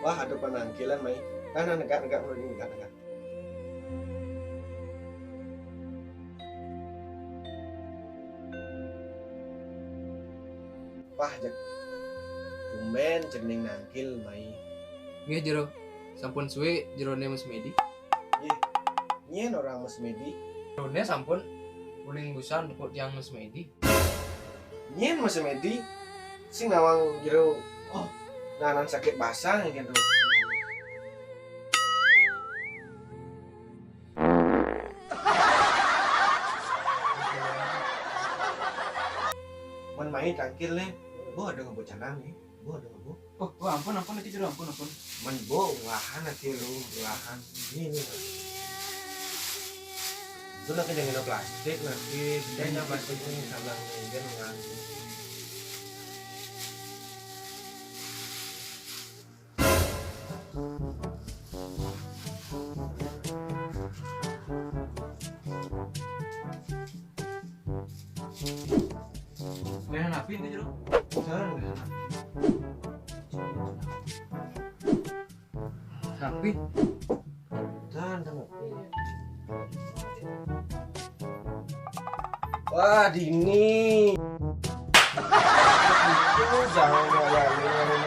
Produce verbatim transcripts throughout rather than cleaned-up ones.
Wah, ada panangkilan, Mai. Nah, nah, negak, negak, negak, negak. Pah, jak. Tumben cening nangkil, Mai. Nggih, Jero. Sampun suwe jerone Mas Medi? Nggih. Nyén orang Mas Medi? Jerone sampun uling busan tepuk tiang Mas Medi. Nyén Mas Medi? Sing nawang jero. Oh, nanan sakit basah gitu. Man Mai tangkil nih. Bo ada ngebut canang nih. Bo ada ngebut. Oh, oh, ampun, ampun, niki jero, ampun, ampun. Man bo ulahan ati lu, ulahan. Ini, ini. Itu nak kejangin plastik, nanti bedanya plastik ini salah, kemudian nganggu. Nah, napi ini, Jero? Jangan, jangan. Napi? Jangan, jangan. Wah, dini. Itu jangan, jangan, jangan.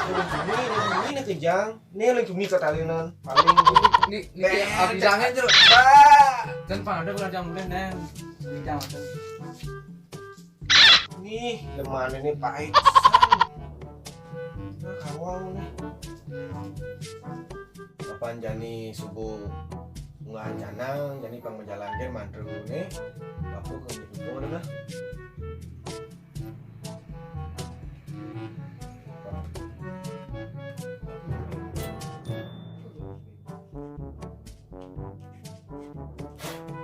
Ini, ini, ini kejang. Nih, lagi mie ketalinan. Paling ini, ini Beh, abis jangan, Jero. Bah. Dan Pak, ada belajar mulai, Neng. Belajar, Neng. Nih, lemane nih pahit. Nah, kawang nih. Kapan jani subuh nggak canang, jani pang menjalankan mantra nih. Aku ke gitu boleh lah.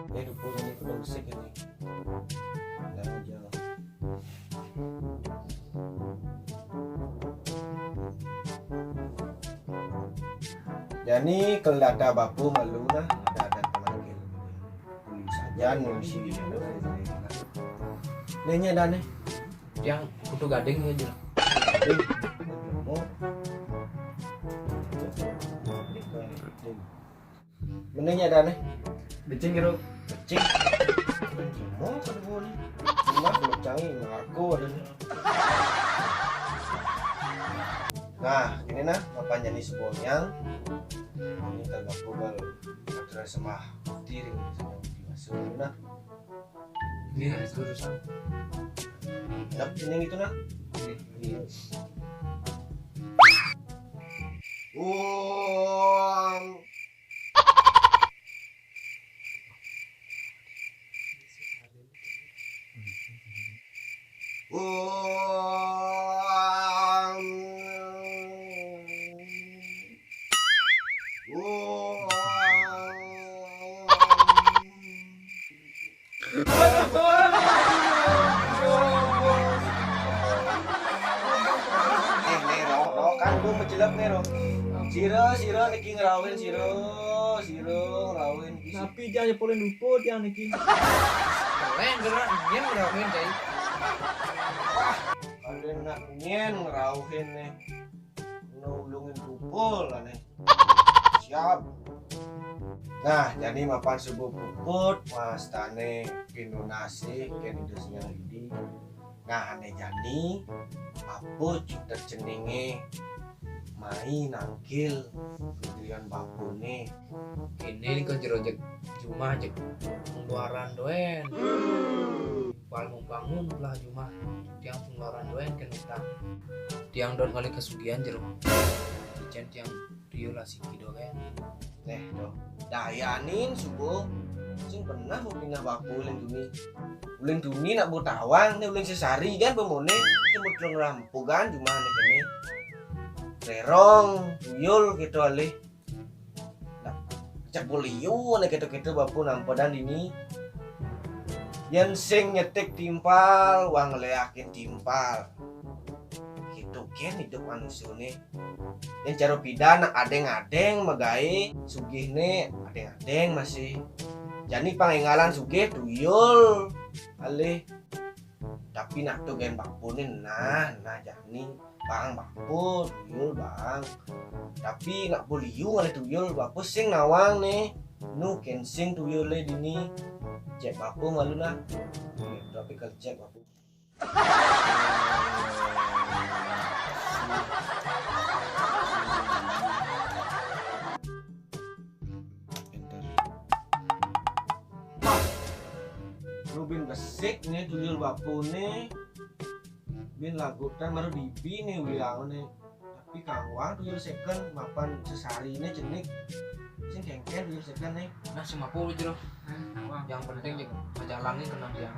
Ini dukur ini kena musik ini. Nah, aja lah. Jani kelada bapu malu nah, ada adat pemanggil. Saja nusi. Nanya dah nih. Yang kutu gading aja. Gading. Oh. Menanya dah nih. Becing, Jero. Becing. Mau ke dulu nih. Cuma belum canggih, ngaku ada nih. Nah, ini nah, mapan jani sebonyang. Ini tak ngaku bal. Terus sembah tiring sama dimasuk nah. Iya, itu urusan. Enak ini gitu nah. Iya. Uang. Uang. Uang. Eh, nih, Ro, Ro, kan gua mencelep nih, Ro. Sira, sira niki ngerawin sira, sira ngerawin iki. Tapi jangan nyepolin luput yang niki. Keren, keren, nyen ngerawin, Cai. Wah, kalian nak nyen ngerawin nih. Nulungin luput lah nih. Siap. Nah, jadi mapan subuh puput, mastane pinunasi, ken Idus yang idi. Nah, ane jani, apa cutet ceninge mai nangkil kedirian bapune. Kene ni kan jero jek jumah jek pengeluaran doen. Pal mau bangun lah jumah. Tiang pengeluaran doen kan utang. Tiang dot ngalih kesugihan jero. Icen tiang tuyul lah siki doen. Neh, doh. Dayanin subuh. Sing pernah mau pindah bapu ulin tuni. Ulin tuni nak bu tawang, nih ulin sesari kan pemone. Cuma telung rampugan jumah nih kene. Rerong, tuyul gitu alih. Nah, cek buliu nih gitu-gitu bapu nampedan ini. Yen sing nyetik timpal, wah ngeleakin timpal. Gitu kan hidup manusia nih. Yang cara pidana adeng-adeng megai sugih ne adeng-adeng masih. Jani pangenggalan sugih tuyul alih. Tapi nak tu gen bapune nah, nah jani. Bang, bapa tuyul, Bang. Tapi nak polio ngalih tuyul, bapa sing nawang né. Nu kén sing tuyul lé dini. Cék bapa malu nah. Tapi kalau cék bapa. Enter. Wah, lu bin besik né tuyul bapa né. Bin lagu tan maru dibi né wilang né. Tapi kang wang tuyul second mapan sesari né cenik. Sing kéngkén tuyul second né. Nah, sing mapu aja loh. Yang penting cék majalangnya kena dia.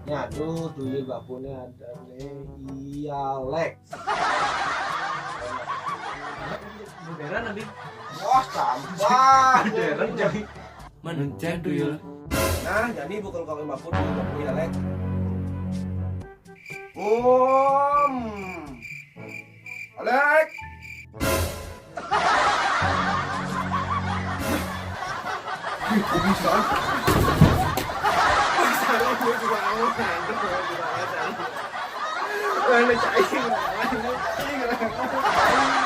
Nyadu tuyul bapa né ada né. Iya, Lex. Modern nanti. Wah, tambah. Modern jadi. Mana? Cék tuyul. Nah, jadi bukan kau yang bapa tuyul bapa ya, Lex. Om. Alex. Bisa. Salah gue juga awal. Mana cai? Mana cai?